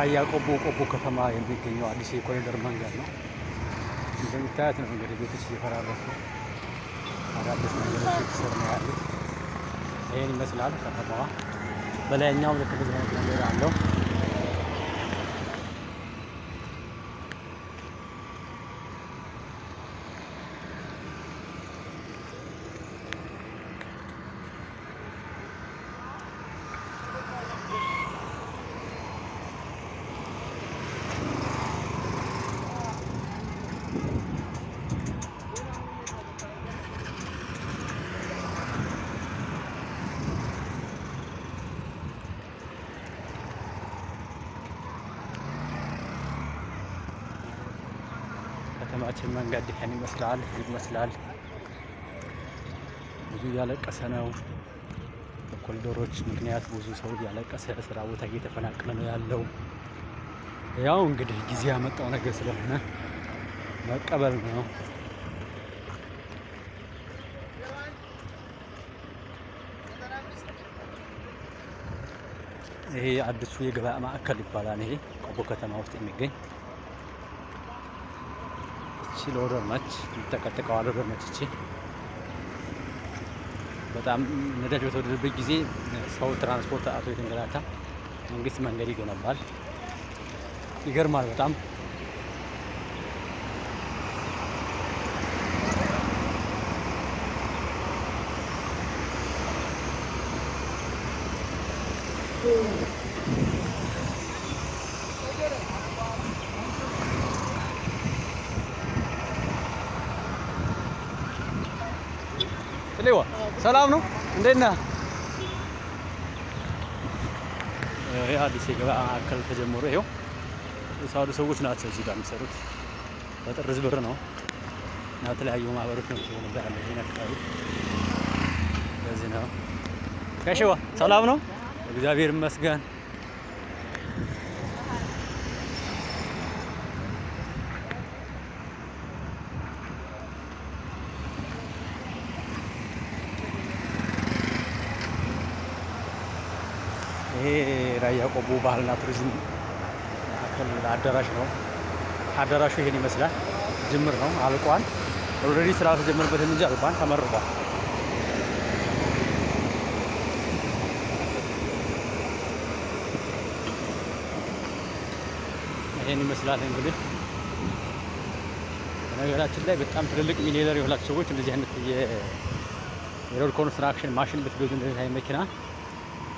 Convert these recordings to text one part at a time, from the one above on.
ራያ ቆቦ ቆቦ ከተማ የሚገኘው አዲስ የኮሪደር መንገድ ነው። እንደምታያት ነው እንግዲህ ቤቶች እየፈራረሱ አዳዲስ መንገዶች እየተሰሩ ነው ያሉት። ይህን ይመስላል ከተማዋ። በላይኛውም ልክ እንደዚህ አይነት መንገድ አለው። ከተማችን መንገድ ይህን ይመስላል ይመስላል። ብዙ እያለቀሰ ነው። በኮሪደሮች ምክንያት ብዙ ሰው እያለቀሰ ስራ ቦታ እየተፈናቀለ ነው ያለው። ያው እንግዲህ ጊዜ ያመጣው ነገር ስለሆነ መቀበል ነው። ይሄ አዲሱ የገበያ ማዕከል ይባላል። ይሄ ቆቦ ከተማ ውስጥ የሚገኝ እቺ loader ነች፣ የምትጠቀጥቀዋ loader ነች። እቺ በጣም ነዳጅ በተወደደበት ጊዜ ሰው ትራንስፖርት አጥቶ የተንገላታ መንግስት መንገድ ይገነባል። ይገርማል በጣም። ሌዋ ሰላም ነው፣ እንዴት ነህ? ይሄ አዲስ የገበያ ማዕከል ተጀምሮ ይሄው የሳዱ ሰዎች ናቸው እዚህ ጋር የሚሰሩት። በጥርዝ ብር ነው እና የተለያዩ ማህበሮች ነው ሲሆን ያለ ይሄን አካባቢ ለዚህ ነው። ከሽዋ ሰላም ነው፣ እግዚአብሔር ይመስገን። ይሄ ራያ ቆቦ ባህልና ቱሪዝም ማዕከል አዳራሽ ነው። አዳራሹ ይሄን ይመስላል። ጅምር ነው፣ አልቋል። Already ስራ ተጀመረበትም እንጂ አልቋል፣ ተመርቋል። ይሄን ይመስላል እንግዲህ። በነገራችን ላይ በጣም ትልልቅ ሚሊዮነር የሆናችሁ ሰዎች እንደዚህ አይነት የ road construction machine ብትገዙ እንደዚህ አይነት መኪና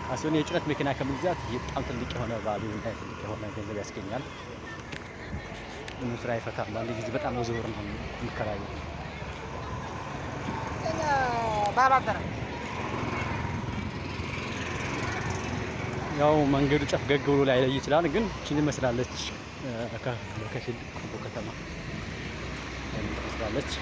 ካሲሆን የጭነት መኪና ከመግዛት በጣም ትልቅ የሆነ value እና ትልቅ የሆነ ገንዘብ ያስገኛል። ምንም ስራ አይፈታም። በአንድ ጊዜ በጣም ብዙ ብር ነው የሚከራየው። ያው መንገዱ ጨፍገግ ብሎ ላይለይ ይችላል፣ ግን ይህችን ይመስላለች በከፊል ቆቦ ከተማ ትመስላለች።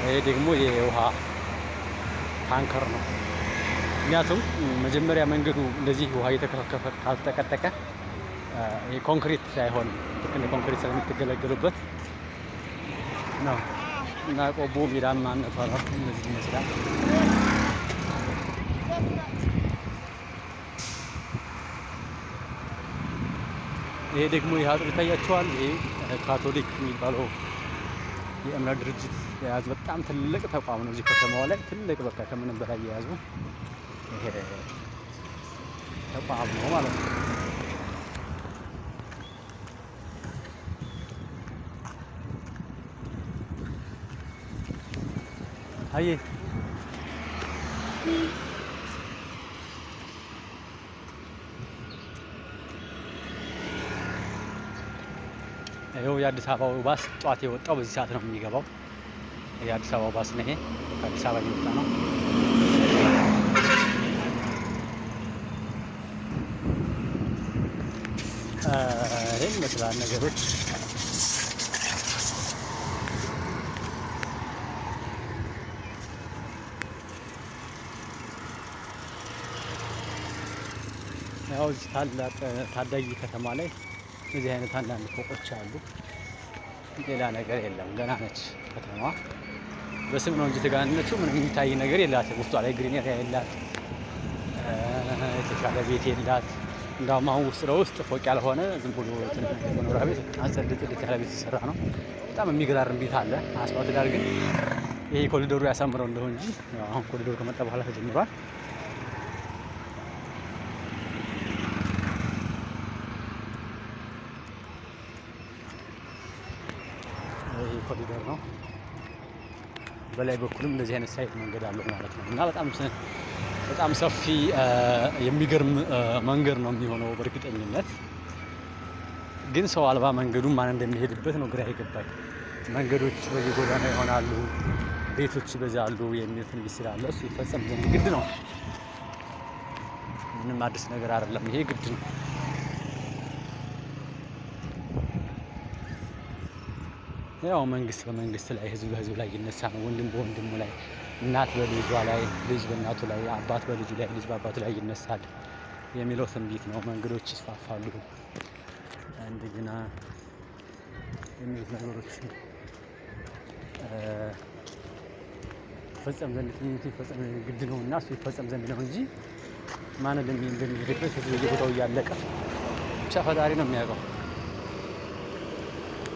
ይሄ ደግሞ የውሃ ታንከር ነው። ምክንያቱም መጀመሪያ መንገዱ እንደዚህ ውሃ እየተከፈከፈ ካልተጠቀጠቀ ኮንክሪት አይሆንም። ልክ እንደ ኮንክሪት ስለምትገለገሉበት ነው። እና ቆቦ ሜዳማነቷ ራሱ እንደዚህ ይመስላል። ይሄ ደግሞ ይህ አጥር ይታያቸዋል። ይሄ ካቶሊክ የሚባለው የእምነት ድርጅት የያዙ በጣም ትልቅ ተቋም ነው። እዚህ ከተማዋ ላይ ትልቅ በቃ ከምንም በላይ የያዙ ይሄ ተቋም ነው ማለት ነው። አየ ይኸው የአዲስ አበባው ባስ ጧት የወጣው በዚህ ሰዓት ነው የሚገባው። የአዲስ አበባው ባስ ነው ይሄ፣ ከአዲስ አበባ እየወጣ ነው። ይህን ይመስላል ነገሮች። ያው እዚህ ታላቅ ታዳጊ ከተማ ላይ እዚህ አይነት አንዳንድ ፎቆች አሉ። ሌላ ነገር የለም። ገና ነች ከተማዋ። በስም ነው እንጂ የተጋነነችው ምንም የሚታይ ነገር የላትም። ውስጧ ላይ green area የላት፣ የተሻለ ቤት የላት። እንዳውም አሁን ውስጥ ለውስጥ ፎቅ ያልሆነ ዝም ብሎ መኖሪያ ቤት ጽድት ጽድት ያለ ቤት ሲሰራ ነው። በጣም የሚገራርም ቤት አለ አስፋልት ዳር። ግን ይሄ ኮሪደሩ ያሳምረው እንደሆነ እንጂ አሁን ኮሪደሩ ከመጣ በኋላ ተጀምሯል። ይሄ ኮሪደር ነው። በላይ በኩልም እንደዚህ አይነት side መንገድ አለው ማለት ነው። እና በጣም በጣም ሰፊ የሚገርም መንገድ ነው የሚሆነው በእርግጠኝነት። ግን ሰው አልባ መንገዱን ማን እንደሚሄድበት ነው ግራ የገባኝ። መንገዶች በየጎዳና ይሆናሉ፣ ቤቶች ይበዛሉ የሚል ትንቢት ስላለ እሱ ይፈጸም ዘንድ ግድ ነው። ምንም አዲስ ነገር አይደለም። ይሄ ግድ ነው። ያው መንግስት በመንግስት ላይ፣ ህዝብ በህዝብ ላይ ይነሳ ነው። ወንድም በወንድሙ ላይ፣ እናት በልጇ ላይ፣ ልጅ በእናቱ ላይ፣ አባት በልጁ ላይ፣ ልጅ በአባቱ ላይ ይነሳል የሚለው ትንቢት ነው። መንገዶች ይስፋፋሉ እንደገና የሚሉት ነገሮች ይፈጸም ዘንድ ትንቢቱ ይፈጸም ዘንድ ግድ ነው እና እሱ ይፈጸም ዘንድ ነው እንጂ ማን እንደሚሄድበት ህዝብ በየቦታው እያለቀ ብቻ ፈጣሪ ነው የሚያውቀው።